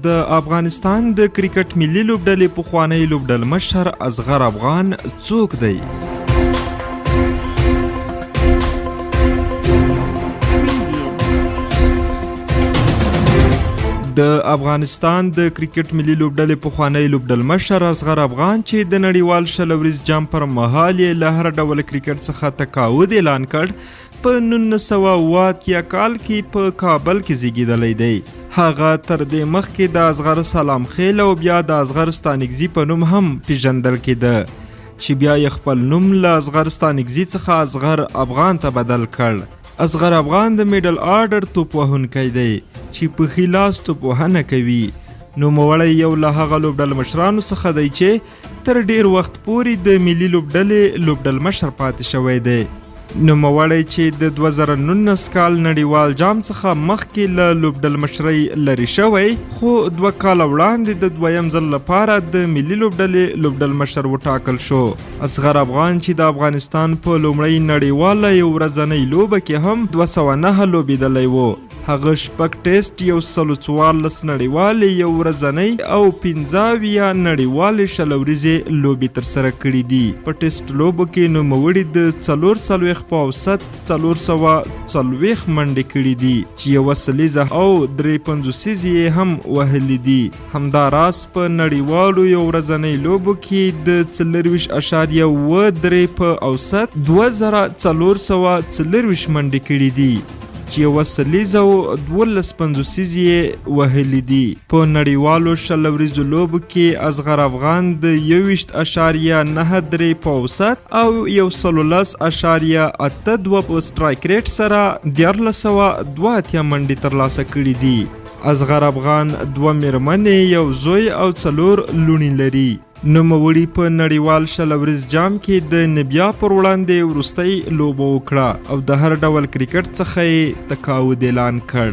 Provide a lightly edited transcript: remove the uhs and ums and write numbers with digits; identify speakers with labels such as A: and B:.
A: د افغانستان د کرکټ ملي لوبډلې پخوانی لوبډلمشر اصغر افغان څوک دی؟ د افغانستان د کرکټ ملي لوبډلې پخوانی لوبډلمشر اصغر افغان چې د نړیوال 20 اوریز جام پر مهال یې له هر ډول کرکټ څخه تقاعد اعلان کړ، په 1980 کال کې په کابل کې زیږیدلی دی. هغه تر دې مخکې د اصغر سلام خیل او بیا د اصغر ستانکزي په نوم هم پیژندل کېده، چې بیا یې خپل نوم له اصغر ستانکزي څخه اصغر افغان ته بدل کړ. اصغر افغان د میډل آرډر توپ وهونکی دی چې په ښي لاس توپ وهنه کوي. نوموړی یو له هغه لوبډلمشرانو څخه دی چې تر ډیر وخت پورې د ملي لوبډلې لوبډلمشر پاتې شوی دی. نوموړی چې د 2019 کال نړیوال جام څخه مخکې له لوبډلمشرۍ لرې شوی، خو 2 کاله وړاندې د دویم ځل لپاره د ملي لوبډلې لوبډلمشر وټاکل شو. اصغر افغان چې د افغانستان په لومړۍ نړیواله یو ورځنۍ لوبه کې هم 209 لوبېدلی و، هغه 6 ټیسټ، 114 نړیوالې یو ورځنۍ او 75 نړیوالې 20 اوریزې لوبې ترسره کړې دي. په ټیسټ لوبو کې نوموړي د 44 په اوسط 440 منډې کړې دي، چې یوه سلیزه او 53 یې هم وهلې دي. همداراز په نړیوالو یو ورځنۍ لوبو کې د 24.73 په اوسط 2424 منډې کړې دي، چې یوه سلیزه او 12 50 یې وهلې دي. په نړیوالو 20 اوریزو لوبو کې اصغر افغان د 21.93 په اوسط او 110.82 په سټرایک ریټ سره 1382 منډې ترلاسه کړې دي. اصغر افغان 2 میرمنې، یو زوی او 4 لوڼې لري. نوموړي په نړیوال 20 اوریز جام کې د نبیا پر وړاندې وروستۍ لوبه وکړه او د هر ډول کرکټ څخه یې تقاعد اعلان کړ.